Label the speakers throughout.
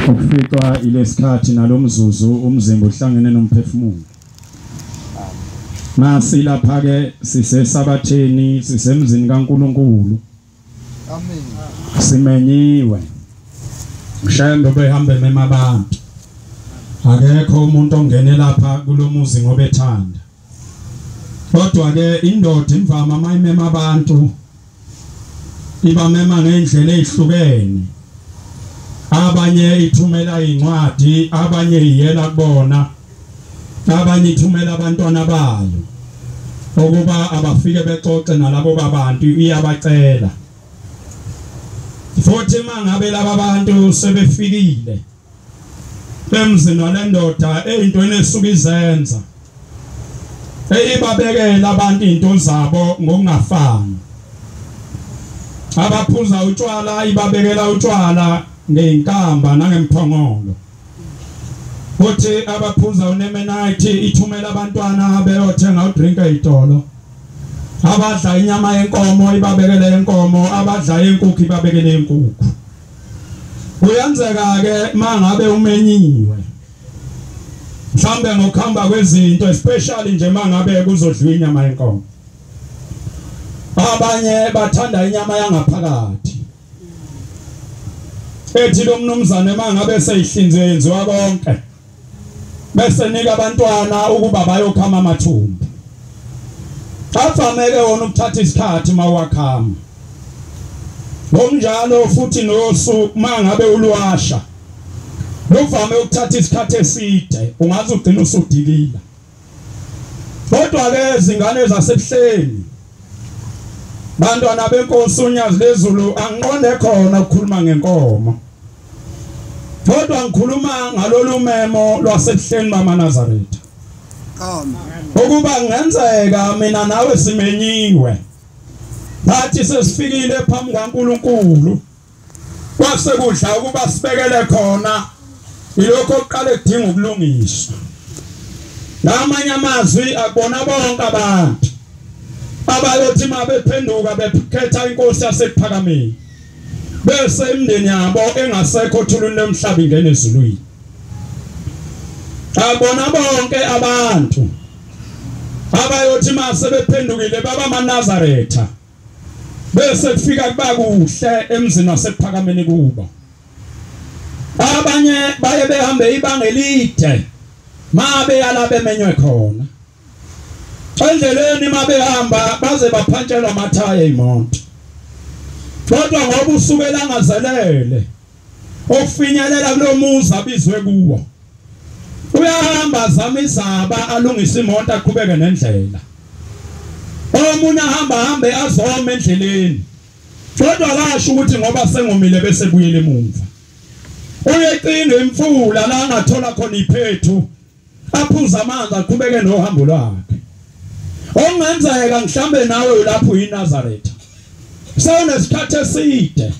Speaker 1: Ukuficwa ilesikhathi nalomzuzu umzimba uhlangene nomphefumulo. Nasi lapha ke sisesabatheni, sisemzini kaNkuluNkulu.
Speaker 2: Amen.
Speaker 1: Simenyiwe. Mshayembe behambe mema abantu. Akekho umuntu ongene lapha kulomuzi ngoba ethanda. Kodwa ke indoda imvama mayimema abantu ibamema ngendlela ezihlukene. Abanye ithumela incwadi, abanye iyela kubona, abanye ithumela abantwana bayo ukuba abafike bexoxe nalabo babantu, iyabacela. Futhi mangabe laba bantu sebefikile emzini walendoda, eyintweni esuka izenza eyibabekela abantu into zabo ngokungafani. Abaphuza utshwala ibabekela utshwala ngeinkamba nangemphongolo. Kuthi abaphuza unemenite ithumela abantwana beyothenga udrink ezitolo. Abadla inyama yenkomo ibabekele yenkomo, abadla inkukhu ibabekele inkukhu. Kuyenzeka ke mangabe umenyiwe mhlambe ngokuhamba kwezinto, especially nje mangabe kuzodliwa inyama yenkomo. Abanye bathanda inyama yangaphakathi. Ethi lo mnumzane mangabe seyihlinze yenziwa konke, bese nika abantwana ukuba bayokhama amathumbu. Afameke wona ukuthatha isikhathi mawakhama. Ngokunjalo futhi nosu mangabe ulwasha luvame ukuthatha isikhathi eside, ungaze ugcine usudikila. Kodwa ke izingane zasebuhleni, bantwana benkosi uNyazi lezulu, angiqonde khona ukukhuluma ngenkomo, kodwa ngikhuluma ngalolu memo lwasebuhleni bamaNazaretha.
Speaker 2: Amen.
Speaker 1: Ukuba kungenzeka mina nawe simenyiwe, bathi sesifikile phambi kwaNkuluNkulu, kwase kudla ukuba sibekele khona ilokho okuqale kudinga ukulungiswa. Ngamanye amazwi akubona bonke abantu abayothi mabephenduka bekhetha inkosi yasekuphakameni, bese imindeni yabo engasekho othulini lomhlaba ingene ezulwini. Akubona bonke abantu abayothi mase bephendukile baba amaNazaretha, bese kufika kuba kuhle emzini wasekuphakameni kuba. Abanye baye behambe ibanga elide mabe yala bemenywe khona. Endleleni mabehamba baze baphantshelwa amathaya imoto. Kodwa ngoba usuke langazelele okufinyelela kulomuzi abizwe kuwo, uyahamba azama izaba alungise imoto aqhubeke nendlela. Omunye ahamba hambe azome endleleni, kodwa akasho ukuthi ngoba sengomile bese buyele emuva. Uyecinga imfula la angathola khona iphethu, aphuza amanzi aqhubeke nohambo lwakhe. Okungenzeka mhlambe nawe lapho uyiNazaretha, sewunesikhathi eside,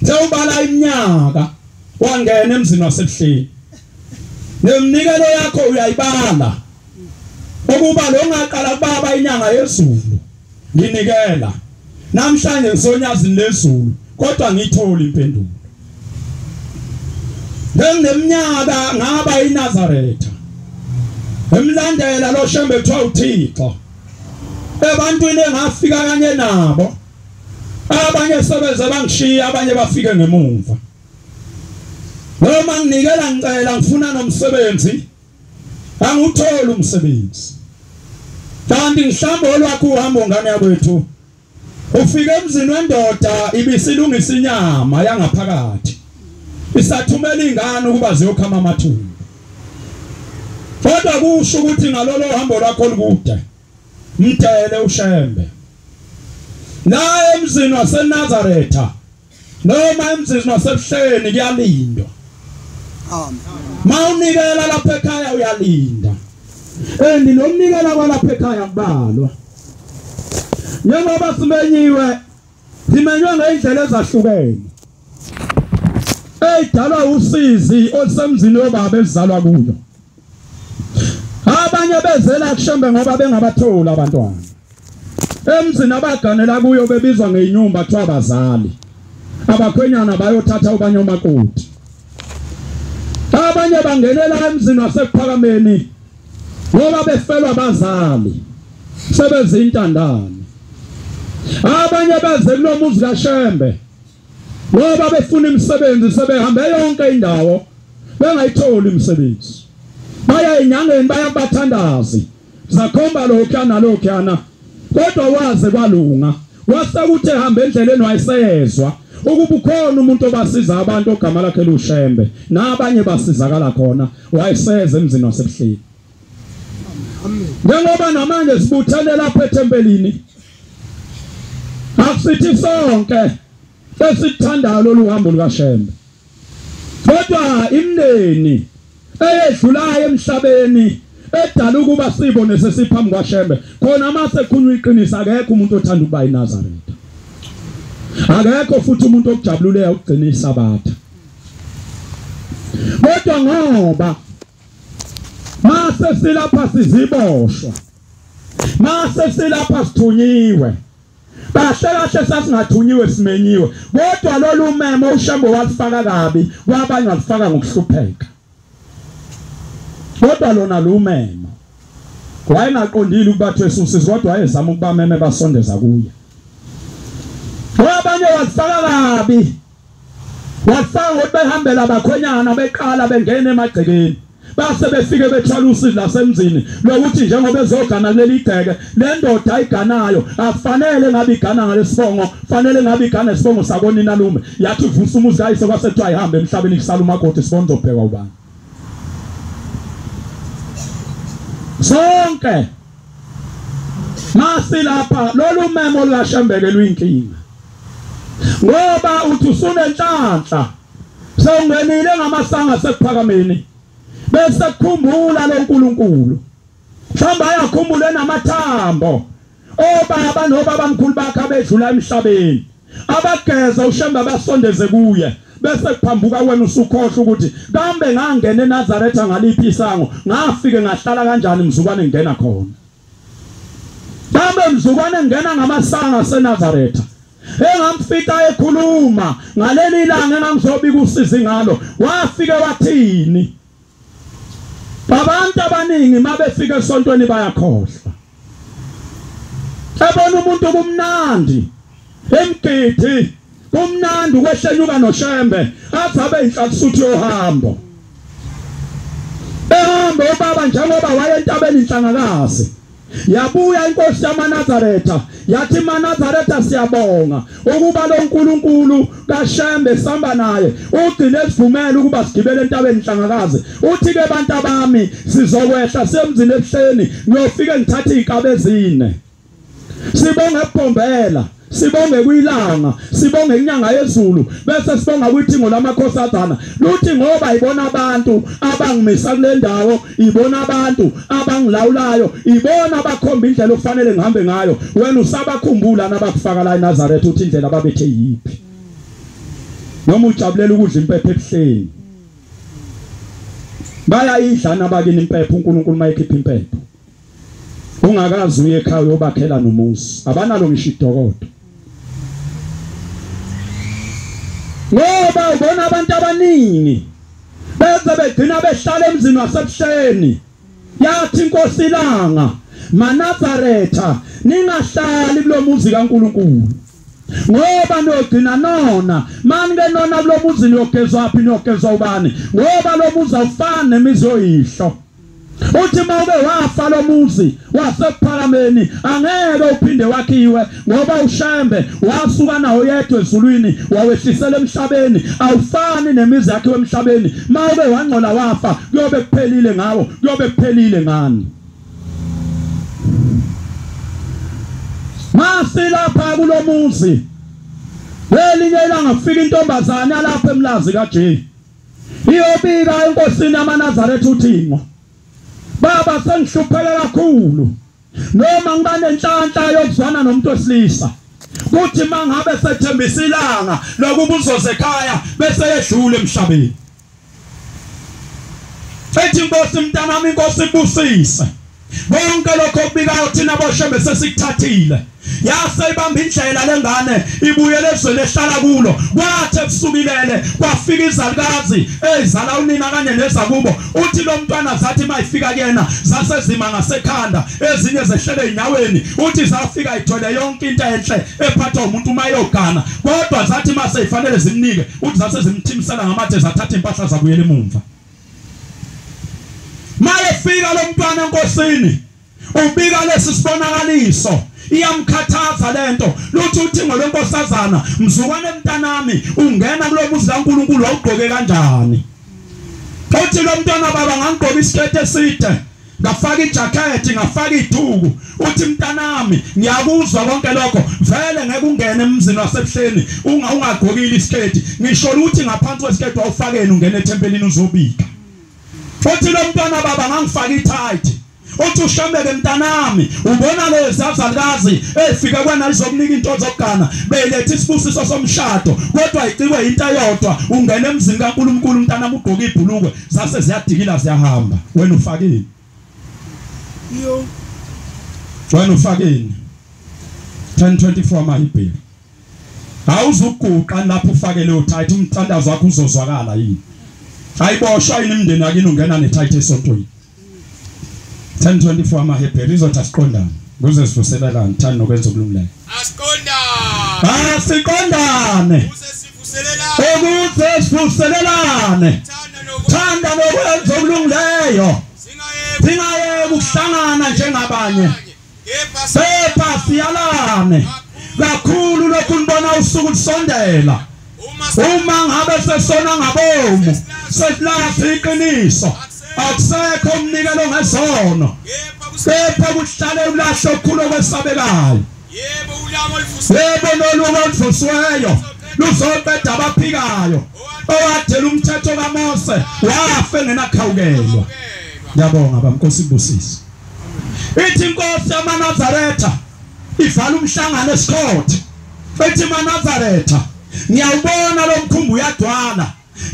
Speaker 1: sewubala iminyaka, wangena emzini wasebuhleni, neminikelo yakho uyayibala ukuba lo ngaqala kubaba inyanga yezulu nginikela namhlanje ngisonyazini lezulu, kodwa ngiyithola impendulo. Ngineminyaka ngaba iNazaretha, emlandela lo Shembe kuthiwa uThixo, ebantwini engafika kanye nabo, abanye sebeze bangishiya, abanye bafike ngemuva. Noma nginikela ngicela ngifuna nomsebenzi, anguthola umsebenzi. Kanti mhlawumbe olwakho uhambo ngane yakwethu, ufike emzini wendoda ibisilungisa inyama yangaphakathi, isathumela ingane ukuba ziyokhama amathumbu. Kodwa kusho ukuthi ngalolo hambo lwakho olukude mdele uShembe. La emzini waseNazaretha noma emzini wasebuhleni kuyalindwa.
Speaker 2: Amen.
Speaker 1: Mawunikela lapha ekhaya uyalinda. Endi nomnikela kwalapha ekhaya kubalwa. Njengoba simenyiwe, simenywe ngendlela ezahlukene eyidalwa usizi olusemzini wobaba elizalwa kuyo. Abanye bezela kuShembe ngoba bengabatholi abantwana. Emzini abaganela kuyo bebizwa ngeinyumba kuthiwa abazali. Abakhwenyana bayothatha ubanye omakoti. Abanye bangenela emzini waseKuphakameni ngoba befelwa abazali, sebezintandane. Abanye beze kulomuzi kaShembe ngoba befuna imisebenzi, sebehambe yonke indawo bengayitholi imisebenzi. Baya enyangeni, baya kubathandazi, zakhomba lokhuya nalokhuyana, kodwa waze kwalunga. Wasekuthi ehamba endleleni wayesezwa ukuba ukhona umuntu obasiza abantu ogama lakhe luShembe, nabanye basizakala khona, wayeseza emzini waseBuhleni. Njengoba namanje sibuthene lapha ethempelini, akusithi sonke esithandayo lolu hambo lukaShembe, kodwa imindeni eyedlulayo emhlabeni edala ukuba sibone sesiphambi kwaShembe. Khona mase kukhulunywa iqiniso, akekho umuntu othanda ukuba iNazaretha, akekho futhi umuntu okujabuleyo ukugcina iSabatha. Kodwa ngoba mase silapha siziboshwa, mase silapha sithunyiwe, kahle kahle sasingathunyiwe, simenyiwe, kodwa lolu memo uShembe walifaka kabi, kwabanye walifaka ngokuhlupheka. Kodwa lona lumemo wayengaqondile ukubathwesa usizi, kodwa wayezama ukubameme basondeza kuye. Abanye walifaka kabi, walifaka ngokuthi behambela abakhwenyana beqala bengena emagcekeni, base befike bethwala usizi lasemzini lokuthi njengoba ezogana kuleli igceke, le ndoda ayiganayo akufanele ngabe igana ngalesibongo, fanele ngabe igana isibongo sakonina lume. Yathi uvusa umuzi kayise, kwase kuthiwa ayihambe emhlabeni kusala umakoti, sibona uzobhekwa ubani. Sonke masilapha lolu memo lukaShembe luyinkinga, ngoba uthi usunenhlanhla sewungenile ngamasanga aseKuphakameni, bese kukhumbula lo nkulunkulu, mhlawumbe ayakhumbule namathambo obaba nobabamkhulu bakhe abedlula emhlabeni, abageza uShembe abasondeze kuye, bese kuphambuka wena usukhohlwa ukuthi kambe ngangena eNazaretha ngaliphi isango, ngafike ngahlala kanjani mzukwane ngena khona. Kambe mzukwane ngena ngamasanga aseNazaretha, engamfika ekhuluma ngaleli langa engangizobika usizi ngalo, wafike wathini? Abantu abaningi mabefika esontweni bayakhohlwa. Ebona umuntu kumnandi emgidi, kumnandi ukwehlenyuka noShembe, athi abe inhlansuthi yohambo. Ehambe ubaba njengoba waye entabeni inhlangakazi, yabuya inkosi yamaNazaretha yathi, maNazaretha siyabonga ukuba lo nkulunkulu kaShembe sihamba naye ugcine esivumela ukuba sigibele entabeni inhlangakazi. Uthi ke bantu abami, sizokwehla semzini ebuhleni, ngiyofike ngithathe izinkabi ezine, sibonge eBhombela, sibonge kuyilanga, sibonge inyanga yezulu, bese sibonga kwithingo lamakhosazana. Luthi ngoba ibona abantu abangimisa kule ndawo, ibona abantu abangilawulayo, ibona abakhomba indlela okufanele ngihambe ngayo. Wena usabakhumbula nabakufaka la eNazaretha uthi indlela babethe yiphi, noma ujabulela ukudla impepho ebuhleni. Bayayidla nabakini impepho, uNkulunkulu mayekhipha impepho ungakazi uye ekhaya uyobakhela nomuzi, abanalo ngisho idokodo. Ngoba ubona abantu abaningi beze begcina behlala emzini waseBuhleni. Yathi inkosi ilanga, maNazaretha ningahlali kulomuzi kaNkulunkulu, ngoba niyogcina nona. Mani ke nona kulomuzi niyogezwa phi, niyogezwa ubani? Ngoba lo muzi awufani nemizi yoyihlo. Uthi mawube wafa lo muzi waseKuphakameni angeke uphinde wakhiwe, ngoba uShembe wasuka nawo yedwa ezulwini wawehlisela emhlabeni. Awufani nemizi yakhe emhlabeni. Mawube wangcola wafa, kuyobe kuphelile ngawo, kuyobe kuphelile ngani. Masilapha kulomuzi, welinye ilanga kufika intombazane alapha emlazi kaJ, iyobika enkosini yamaNazaretha uthingo, baba sengihlupheke kakhulu, noma ngiba nenhlanhla yokuzwana nomuntu wesilisa, kuthi mangabe sethembisa ilanga lokuba uzoze ekhaya bese yedlula emhlabeni. Ethi inkosi, mntanami, inkosi ibusise. Bonke lokho kubikayo thina boShembe sesikuthathile. Yase ibamba indlela lengane ibuyele ezweni ehlala kulo. Kwathi ebusukilele kwafika izalukazi ezala unina kanye nezakubo. Uthi lo mntwana zathi mayifika kuyena zasezima ngasekhanda, ezinye zehlele enyaweni. Uthi zafika ithwele yonke into enhle ephathwa umuntu mayogana, kodwa zathi mase ifanele zimnike, uthi zase zimthimisela ngamathe zathatha impahla zabuyela emumva. Mayefika lo mntwana enkosini ubika lesi sibonakaliso, iyamkhathaza lento. Luthi uthingo lwenkosazana, mzukwane mntanami, ungena kulomuzi kaNkulunkulu awugqoke kanjani? Uthi lo mntwana, baba ngangigqoka isiketi eside, ngafaka ijacket, ngafaka iduku. Uthi mntanami, ngiyakuzwa konke lokho, vele ngeke ungene emzini wasebuhleni ungagqokile isiketi. Ngisho ukuthi ngaphansi kwesiketi awufakeni ungene ethempelini uzobika. Uthi lo mntwana, baba ngangifaka itight. Uthi uShembe mntanami, ubona lezi azalukazi efika kwana izokunika into zokugana, belethe isibusiso somshado, kodwa icikwe into eyodwa, ungena emzini kaNkulunkulu mntanami ugqoke ibhulukwe, zase ziyadikila ziyahamba. Wena ufakeni?
Speaker 2: Yo.
Speaker 1: Wena ufakeni? 10:24 amaHebheru. Awuzuguqa lapho ufake leyo tight, umthandazo wakho uzozwakala yini? Ayiboshwa yini imndeni yakini ungena netight esontweni? 10:24 amaHebheru izothi asiqondane kuze sivuselelane, thanda nokwenza okulungileyo.
Speaker 3: Asiqondane.
Speaker 1: Asiqondane
Speaker 3: Kuze sivuselelane.
Speaker 1: ukuze sivuselelane,
Speaker 3: Thanda
Speaker 1: thanda nokwenza okulungileyo,
Speaker 3: Singayeki
Speaker 1: singayeki ukuhlangana njengabanye,
Speaker 3: kepha
Speaker 1: kepha siyalane kakhulu lokhu nibona usuku lusondela.
Speaker 3: uma
Speaker 1: Uma ngabe sesona ngabomu, sesilahla iqiniso, akusekho umnikelo ngezono,
Speaker 3: kepha
Speaker 1: kepha kuhlale ulahla okukhulu okwesabekayo.
Speaker 3: yebo ulaka oluvusa
Speaker 1: Yebo noluka oluvusiweyo luzoqeda abaphikayo. Owadela umthetho kaMose wafa engenakhawukelwa. Ngiyabonga baba, Nkosi ibusise. Ithi inkosi yamaNazaretha ivala umhlangano esikhothe. Ithi maNazaretha, ngiyawubona lo mkhumbi uyadwala,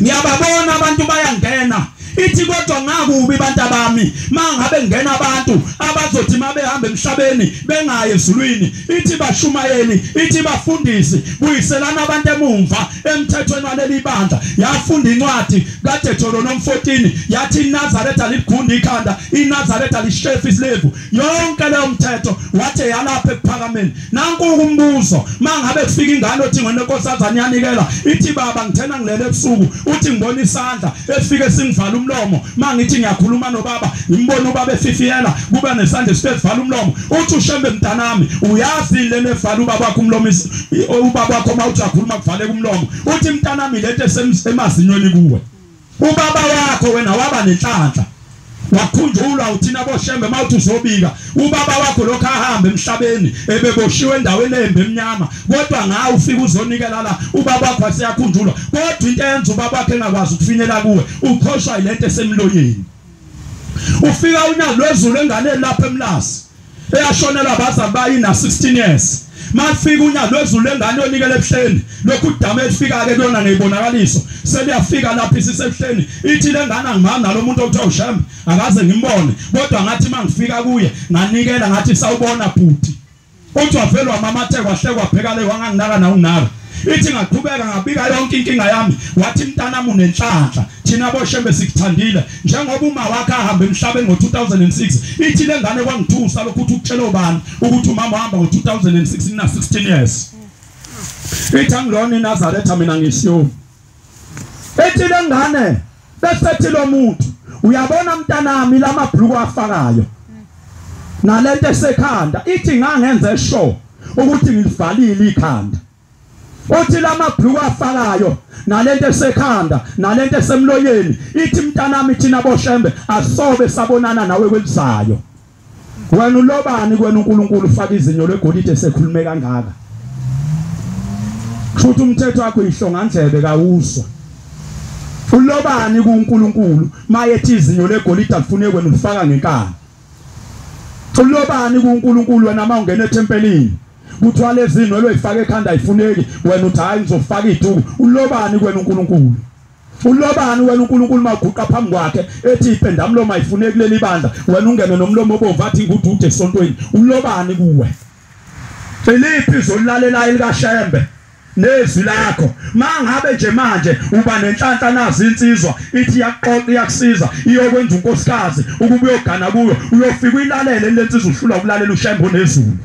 Speaker 1: ngiyababona abantu bayangena. Ithi kodwa ngakubi bantu abami, mangabe ngena abantu abazothi mabehamba emhlabeni bengayi ezulwini. Ithi bashumayeli, ithi bafundisi, buyiselana abantu emumva emthethweni waleli bandla. Yafunda incwadi kaDeuteronomy 14, yathi iNazaretha ligunda ikhanda, iNazaretha lishefa isilevu. Yonke leyo mthetho wathi yalapha ekuphakameni. Nanku umbuzo, mangabe kufika ingane othi ngwenenkosazana yanikela, ithi baba ngithena ngilele ebusuku, uthi ngibona isandla efike singivala umlomo, mangithi ngiyakhuluma nobaba, ngimbona ubaba efifiyela, kuba nesandla esivala umlomo. Uthi uShembe mntanami, uyazi le nevala ubaba wakho umlomo, ubaba wakho mawuthi uyakhuluma kuvaleka umlomo. Uthi mntanami lento emazinyweni kuwe. Ubaba wakho wena waba nenhlanhla, wakhunjulwa uthina boShembe mawuthi uzobika. Ubaba wakho lokho ahamba emhlabeni ebeboshiwe endaweni embi emnyama, kodwa ngawe ufika uzonikela la, ubaba wakho aseyakhunjulwa. Kodwa into eyenza ubaba wakhe engakwazi ukufinyela kuwe, ukhoshwa yilento esemlonyeni. Ufika unyazi lwezulu enganeni lapha eMlazi eyashonelwa abazali bayo ina 16 years. Mafika unyazi lwezulu lengane yonikela ebuhleni, lokhu udame elifika ke kuyona ngeyibonakaliso, seliyafika lapha isisebuhleni. Ithi lengane angimami nalo muntu okuthiwa uShembe, akaze ngimbone, kodwa ngathi mangifika kuye nganikela ngathi sawubona bhuti. Uthi wavelwa mamatheko wahlekwa bheka le wanganginaka na unginaka. Ithi ngaqhubeka ngabika yonke inkinga yami, wathi mntanami unenhlanhla, thina boShembe sikuthandile njengoba uma wakhe ahamba emhlabeni ngo-2006. Ithi lengane kwangithusa lokhu ukuthi ukutshela ubani ukuthi umama wahamba ngo-2006 ina 16 years. Ithi angilona iNazaretha mina ngisiyoni. Ithi lengane besethi lo muntu, uyabona mntanami lamabhluku afakayo nalento esekhanda, ithi ngangenze sure ukuthi ngilivalile ikhanda. Uthi lamabhluku afakayo nalento esekhanda nalento esemloyeni, ithi mntanami thina boShembe asobe sabonana nawe kwelizayo. Wena ulobani kwena uNkulunkulu ufaka izinyo legolide esekhulume kangaka? Kusho umthetho wakho ihlongandlebe kawuzwa. Ulobani kuNkulunkulu mayethi izinyo legolide alifune wena ulifaka ngenkani? Ulobani kuNkulunkulu wena mawungena ethempelini kuthiwa lezi zinwele oyifaka ekhanda ayifuneki, wena uthi hayi ngizofaka iduku? Ulobani kwena uNkulunkulu? Ulobani wena uNkulunkulu maguqa phambi kwakhe ethi ipendamlomo ayifune kuleli bandla, wena ungene nomlomo obomvu athi ngudude esontweni. Ulobani kuwe? Iliphi izolalela likaShembe nezwi lakho? Mangabe nje manje uba nenhlanhla nazi insizwa ithi iyaqoqa iyakusiza iyokwenza unkosikazi ukuba uyogana kuyo, uyofika uyilalele lensizwa, uhlula ukulalela uShembe onezulu.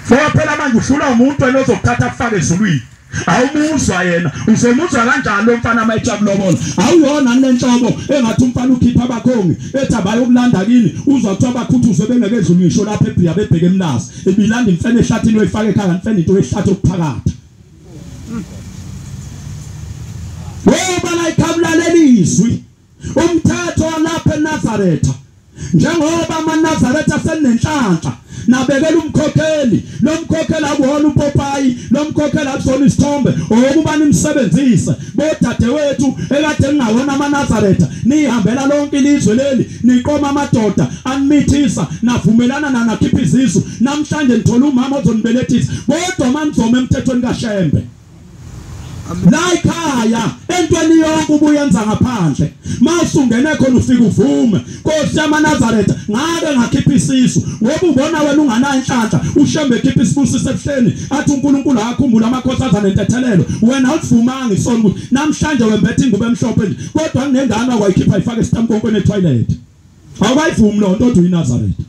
Speaker 1: Ngoba phela manje uhlula umuntu wena ozokuthatha akufake ezulwini. Awumuzwa yena, uzomuzwa kanjani lo mfana mayejabulobola? Awuyona lenhlobo engathi umfana ukhipha abakhongi ethi abayokulanda kini, uzwa kuthiwa bakhuthuzwe bengeke edlule ngisho lapha eBhiya bebheke eMlazi. Ibilanda imfene ehlathini oyifaka ekhaya, imfene into ehlathi okuphakatha. Ngoba la ikhabulalela izwi umthetho walapha eNazaretha, njengoba amaNazaretha senenhlanhla nabekela umkhokheli, lo mkhokheli akuwona uPopayi, lo mkhokheli akusona isithombe okuba nimsebenzise. Bodadewethu ekade ningawona amaNazaretha, nihambela lonke ilizwe leli, niqoma amadoda animithisa, navumelana nanakhipha izisu. Namhlanje nithola umama ozonibelethisa, kodwa manizoma emthethweni kaShembe. La ekhaya entweni yonke ubuyenza ngaphandle, mawusungene khona ufika uvume Nkosi yamaNazaretha ngake ngakhipha isisu, ngoba ubona wena unganayo inhlanhla. uShembe ekhipha isibusiso ebuhleni athi uNkulunkulu akakhumbula amakhosazana nentethelelo, wena awuvumanga isona ukuthi namhlanje wembethe ingubo emhlophe nje, kodwa kunengane akwayikhipha ifake esitamkonkweni etoilet. Awukayivumi lo nto othi uyiNazaretha.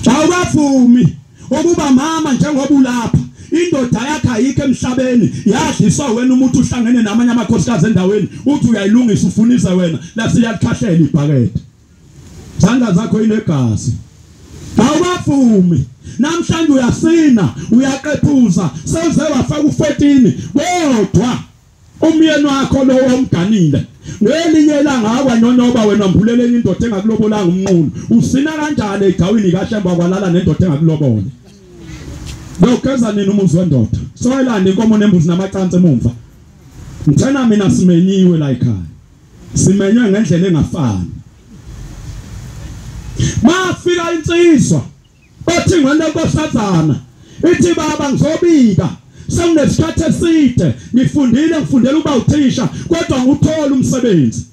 Speaker 1: Awukavumi ukuba mama njengoba ulapha indoda yakhe ayikho emhlabeni, yadliswa wena umuntu uhlangene namanye amakhosikazi endaweni, uthi uyayilungisa ufunise wena, lasiyakhahlela ibhakede, zandla zakho inegazi. Awukavumi namhlanje uyasina uyaqephuza sewuze wafaka u14, kodwa umyeni wakho lo omganile ngelinye ilanga akwanonoba wena mbuleleni indoda engakulobolanga umnqunu. Usina kanjani egawini kaShembe kwalala nendoda engakulobole? Lokeza nini umuzi wendoda? Soyilanda inkomo nembuzi namacansi emumva. Ngithena mina simenyiwe la ekhaya, simenywe ngendlela engafani. Mafika insizwa othi ngwenkosazana ithi baba ngizobika, senginesikhathi eside ngifundile, ngifundela ukuba uthisha kodwa nguthola umsebenzi.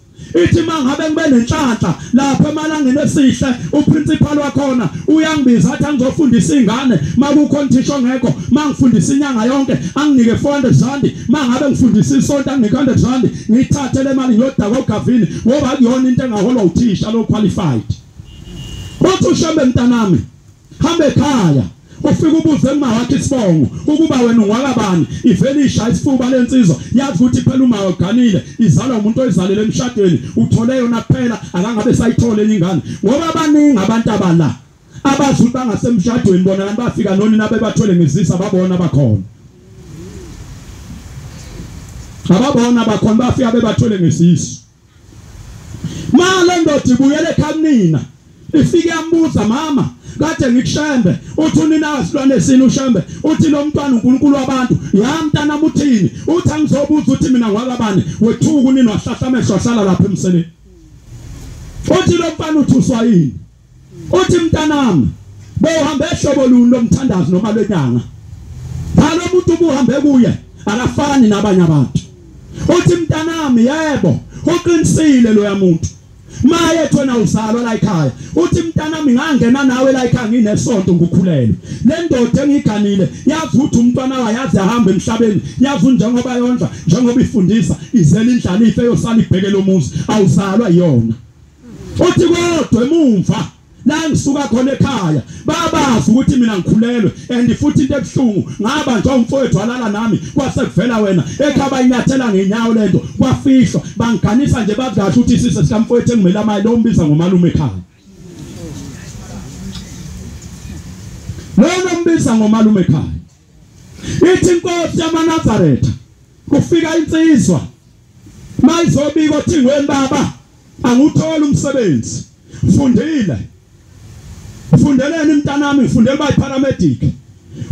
Speaker 1: Ithi mangabe ngibe nenhlanhla lapha emalangeni esihle, uprincipal wakhona uyangibiza athi angizofundisa ingane, makukhona uthisha ongekho mangifundisa inyanga yonke anginike 400 rand, mangabe ngifundisa isonto anginike 100 rand, ngithathe le mali ngiyodaka ogavini ngoba akuyona into engaholwa uthisha lo qualified. Uthi uShembe mntanami hambe ekhaya ufike ubuze uma wakhe isibongo ukuba wena ungwakabani, ivelisha isifuba lensizwa yazi ukuthi phela uma uganile izalwa umuntu oyizalele emshadweni, uthole yona kuphela akangabe sayithole enye ingane. Ngoba abaningi abantu abala abazi ukuthi bangasemshadweni bona kanti bafika nonina bebathole ngezisa, babona bakhona, ababona bakhona bafika bebathole ngesisu. Male ndoda ibuyele ekhaya ifike yambuza mama kade ngikuShembe, uthi unina wasilwane sini uShembe, uthi lo mntwana uNkulunkulu wabantu, ya mntana uthini? Uthi angizobuza uthi mina ngwakabani. Wethuka unina wahlahla amehlo wahlala lapha emseleni. Uthi lo mfana uthuswa yini? Uthi mntanami bowuhambe ehlobo luni lomthandazo noma lwenyanga, phalo umuntu ubuhambe kuye akafani nabanye abantu. Uthi mntanami yebo uqinisile loya muntu, maye thona uzalwa la ekhaya. Uthi mntanami ngangena nawe la ekhaya nginesonto ngikukhulelwe, le ndoda engiganile yazi ukuthi umntwana wayazi ahamba emhlabeni, yazi njengoba yondla njengoba ifundisa izela indlala ife yosala ibheke lomuzi, awuzalwa yona. Uthi kodwa emumva la ngisuka khona ekhaya babazi ukuthi mina ngikhulelwe, and futhi into ebuhlungu ngaba nje umfowethu alala nami kwase kuvela wena ekhaba inyathela ngenyawo lento kwafihlwa, bangiganisa nje bazi kahle ukuthi isise sikamfowethu engimele amayi lo mbiza ngomalume ekhaya, lo mbiza ngomalume ekhaya. Ithi inkosi yamaNazaretha kufika insizwa mayizobika othingweni, baba anguthola umsebenzi, fundile fundeleni mntanami, ngifundele ba paramedic.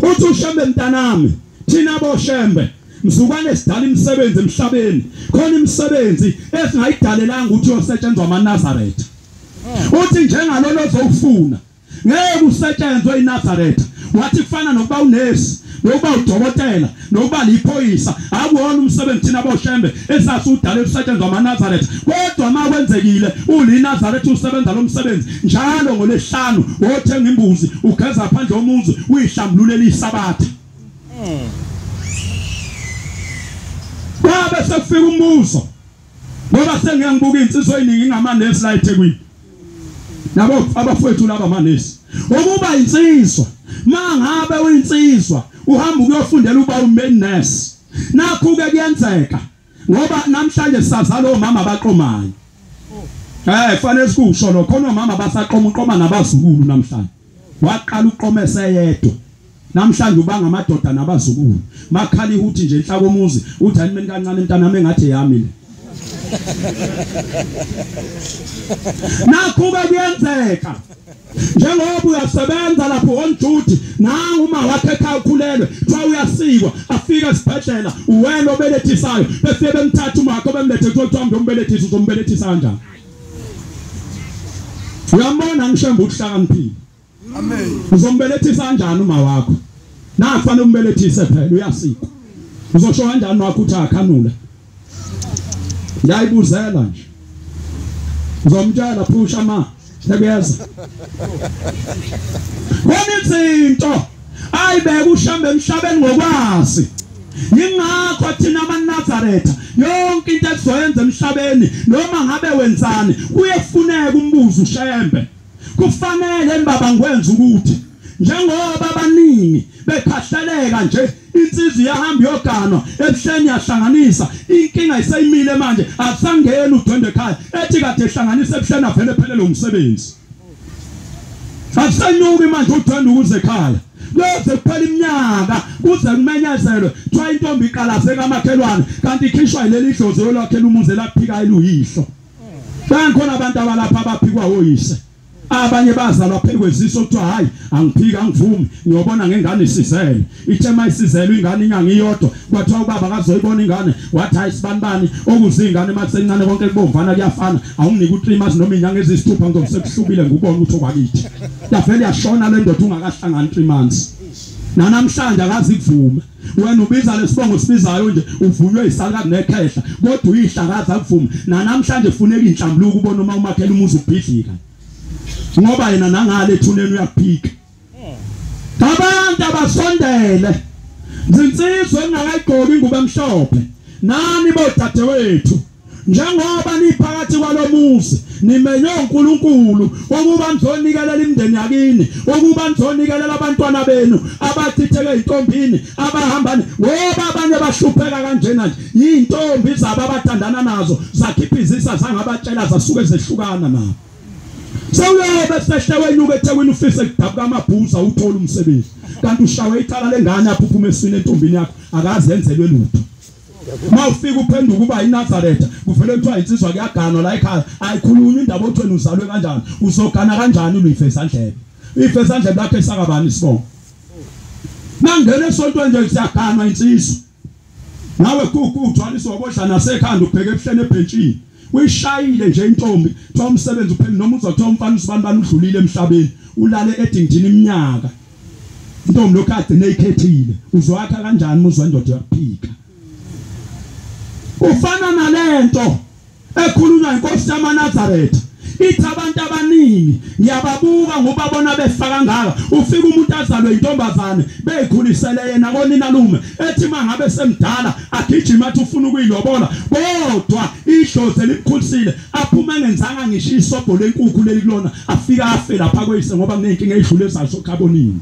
Speaker 1: Uthi uShembe mntanami thina boShembe mzukwane sidala imisebenzi emhlabeni, khona imisebenzi esingayidalelanga ukuthi uyosetshenzwa amaNazaretha. Uthi njengalolo ozofuna ngeke usetshenzwe iNazaretha. Wathi kufana nokuba unesi nokuba udokotela, nokuba liphoyisa, akuwona umsebenzi thina boShembe esasudale usetshenzwa amaNazaretha. Kodwa makwenzekile uliNazaretha usebenza lo msebenzi njalo ngolesihlanu, wothenga imbuzi, ugeza phandle omuzi, uyihlambululela iSabatha. Kwabe sekufika umbuzo, ngoba sengiyangibuka insizwa eziningi ngamanesi la eThekwini, nabo abafowethu laba amanesi. Ukuba insizwa, mangabe uyinsizwa uhamba ukuyofundela uba umain nurse, nakho ke kuyenzeka ngoba namhlanje sazala omama abaqomayo. Kufanele sikusho lokho, khona omama basaqoma uqoma nabazukulu namhlanje. Waqala uqoma eseyedwa, namhlanje ubanga amadoda nabazukulu. Makhala ihuthi nje enhlaka komuzi, uthi animeni kancane mntanami engathi yami le. Nakho ke kuyenzeka njengoba uyasebenza lapho on duty, nangu uma wakhe ekhaya ukhulelwe, kuthiwa uyasikwa, afike esibhedlela, uwena obelethisayo, befike bemthatha umakho bemlethe, kuthiwa umbelethisa, uzombelethisa kanjani? Uyambona ngisho ukuhlakaniphile.
Speaker 2: Amen.
Speaker 1: Uzombelethisa kanjani uma wakho? Nakufanele umbelethise phela, uyasikwa. Uzosho kanjani wakho uthi akhanula? Ngiyayibuzela nje. Uzomtshela phusha ma sekuyeza. Khona izinto ayibeka uShembe emhlabeni ngokwazi. Yingakho thina amaNazaretha yonke into esizoyenza emhlabeni noma ngabe wenzani kuyefuneka umbuzo uShembe. Kufanele baba ngikwenza ukuthi njengoba abaningi bekhahleleka nje, insizwa iyahamba iyoganwa ebuhleni yahlanganisa, inkinga iseyimile manje, akusangeni udwendwe ekhaya, ethi kade ehlanganisa ebuhleni avele phelele umsebenzi. Akusenyuki manje udwendwe ukuze ekhaya, kuyoze kuphela iminyaka kuze kumenyezelwe kuthiwa intombi iqalaze kamakhelwane, kanti ikhishwa yileli dlozi olwakhela umuzi elaphika eluyihlo. Bakhona abantu abalapha abaphikwa oyise. Abanye bazalwa phekweziso kuthiwa hayi angiphika angivumi, ngiyobona ngengane isizele. Ithe mayisizele ingane inyanga iyodwa, kwathiwa ubaba akazoyibona ingane, wathi hayi sibanibani okuze ingane makusencane konke kubomvana kuyafana, awunginike u3 months noma inyanga ezisithupha ngizobe sekuhlubile ngubona ukuthi okwakithi. Yavele yashona le ndoda ungakahlangani 3 months. Nanamhlanje akazi kuvume. Wena ubiza lesibongo sibizayo nje uvunywe isalukazi nekhehla, kodwa uyihlakaza akuvume. Nanamhlanje kufuneka inhlambuluko ubona uma umakhela umuzi ubhidlika, ngoba yena nangale ethuneni uyaphika. Abantu abasondele zinsizwa engakayigqoki ingubo emhlophe, nani bodadewethu, njengoba niphakathi kwalomuzi nimenywe uNkulunkulu ukuba nizonikelela imindeni yakini, ukuba nizonikelela abantwana benu abachitheke ezintombini abahamba, ngoba abanye bahlupheka kanjena nje intombi zabo abathandana nazo zakhipha izisa zangabatshela zasuke zehlukana nabo. Sewuyobe sehle wenyuka eThekwini ufise kudabuka amabhuza uthola umsebenzi, kanti ushawe icala lengane aphuphuma eswini entombini yakho akaze enzelwe lutho. Mawufika uphenduka uba iNazaretha kuvele kuthiwa insizwa kuyaganwa la ekhaya, ayikhulunywa indaba othi wena uzalwe kanjani, uzogana kanjani ulife ezandlebe, ife ezandlebe lakhe esakabani isibongo. Mangena esontweni nje siyaganwa insizwa, nawe kuku uthwaliswa wabodla nasekhanda ubheke ebuhleni ebhentshini, uyishayile nje intombi, kuthiwa umsebenzi uphela noma uzothiwa umfana usibanibani udlulile emhlabeni, ulale edingidini iminyaka, intombi lokhu agcine eyikhethile, uzowakha kanjani umuzwa indoda yakuphika? Ufana nalento ekhulunywa inkosi yamaNazaretha, ithi abantu abaningi ngiyababuka ngoba bona befa kangaka, ufika umuntu azalwe intombazane beyikhulisele yena konina lume, ethi mangabe semdala agijima athi ufuna ukuyilobola, kodwa idlozi elimkhulisile aphume engenzanga ngisho isobho lenkukhu leli kulona, afika afe lapha kweyise ngoba kunenkinga edlule ezaso khabonini.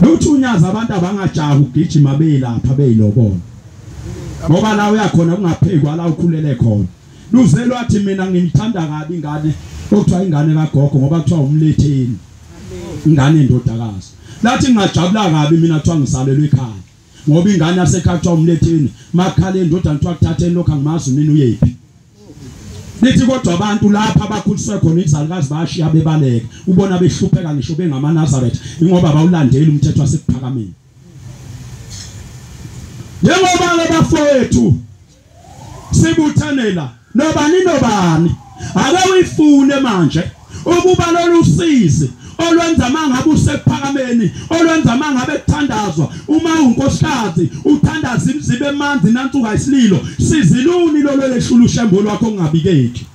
Speaker 1: Luthi unyaza abantu abangajaha ugijima beyilapha beyilobola, ngoba la uyakhona kungaphekwa la ukhulele khona. Luze lwathi mina ngimthanda kabi ingane okuthiwa ingane kagogo ngoba kuthiwa umletheni ingane endodakazi. Lathi ngingajabula kabi mina kuthiwa ngizalelwe ekhaya ngoba ingane yasekhaya kuthiwa umletheni, makhala endodana kuthiwa kuthatheni lokho angimazi mina uyephi. Lithi kodwa abantu lapha abakhuliswe khona izalukazi bayashiya bebaleka, ubona behlupheka ngisho bengamaNazaretha ingoba bawulandeli umthetho wasekuphakameni. Njengoba labafowethu sibuthanela nobani nobani, ake uyifune manje ukuba lolu sizi olwenza mangabe usephakameni, olwenza mangabe kuthandazwa. Uma unkosikazi uthandaza imzibe emanzi nansuka isililo, siziluni lolo lehlula ushembo lwakho ongabikeki.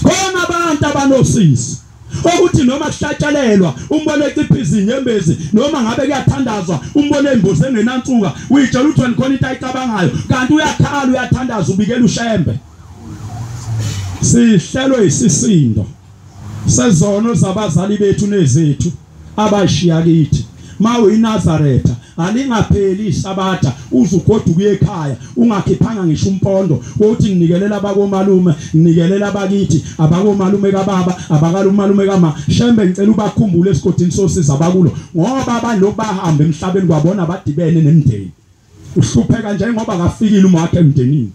Speaker 1: Khona abantu abanosisi ukuthi noma kuhlatshelelwa umbone eciphiza inyembezi, noma ngabe kuyathandazwa umbone imbuzi engenansuka, uyitshela ukuthi khona into ayicabangayo, kanti uyakhala uyathandaza ubikela ushembe. Sihlelwe isisindo sezono zabazali bethu nezethu abashiya kithi. MawuyiNazaretha alingapheli isabatha uzugoduka uye ekhaya ungakhiphanga ngisho umpondo uthi nginikelela abakomalume, nginikelela abakithi, abakomalume kababa, abakalumalume kama. Shembe ngicela ubakhumbule esigodini sosiza abakulo, ngoba abantu bahamba emhlabeni kwabona badibene nemndeni. Uhlupheka njengoba kafikile uma wakhe emndenini.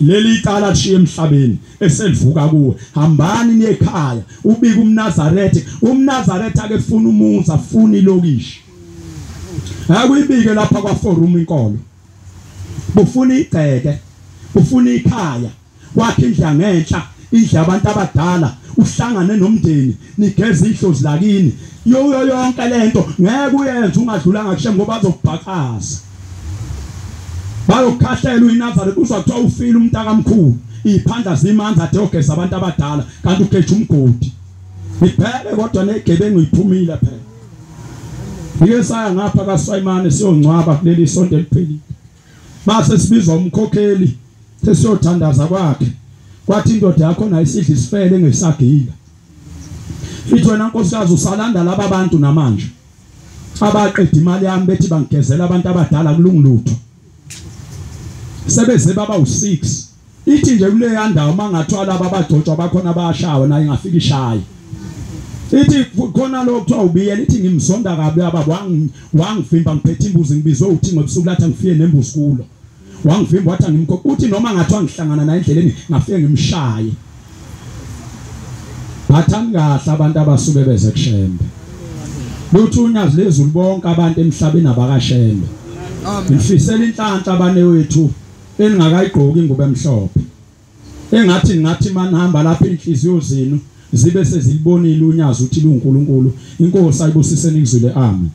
Speaker 1: Leli icala lishiye emhlabeni eselivuka kuwe. Hambani niye ekhaya ubike umNazaretha. UmNazaretha ke funa umuzi, afuna ilokishi. Akuyibike lapha kwa forum inkolo. Bufuna igceke, bufuna ikhaya, kwakhe indlu ngenhla, indlu abantu abadala, uhlangane nomndeni, nigeze ihlozi lakini. Yo yonke lento ngeke uyenze ungadlulanga kushem ngoba bazokubhaqaza. Bayokhahlela uyiNazaretha uzwa kuthiwa ufile umntakamkhulu, iphandla zimanzi ade ogeza abantu abadala kanti ugeja umgodi. Ibheke kodwa negebengu iphumile phela. Ngike saya ngapha kaSwayimane siyongcwaba kuleli sonto eliphelile. Mase sibizwa umkhokheli sesiyothandaza kwakhe. Kwathi indoda yakho nayo isidla isifele ngesagila. Ithi wena nkosikazi usalanda laba bantu namanje. Abaqeda imali yami bethi bangigezela abantu abadala kulungilutho. Sebeze baba u6. Ithi nje kule yandawo mangathwala laba abagcotshwa bakhona bayashawa naye ingafika ishaye. Ithi khona lo kuthiwa ubiyela, ithi ngimzonda kabi ababa wangivimba ngiphethe imbuzi ngibizwe uthi ngobusuku lathi ngifike nembuzi kulo. Wangivimba wathi ngimkhokhe, uthi noma ngathiwa ngihlangana naye endleleni ngafike ngimshaye. Phathani kahle abantu abasuke beze kushembe. Luthi unyazi lezulu bonke abantu emhlabeni abakashembe. Ngifisela inhlanhla abane wethu eningakayigqoki ingubo emhlophe. Engathi ngathi manihamba lapha inhliziyo zenu zibe sezilibonile unyazi uthi luNkulunkulu. Inkosi ayibusise nikuzwile. Amen.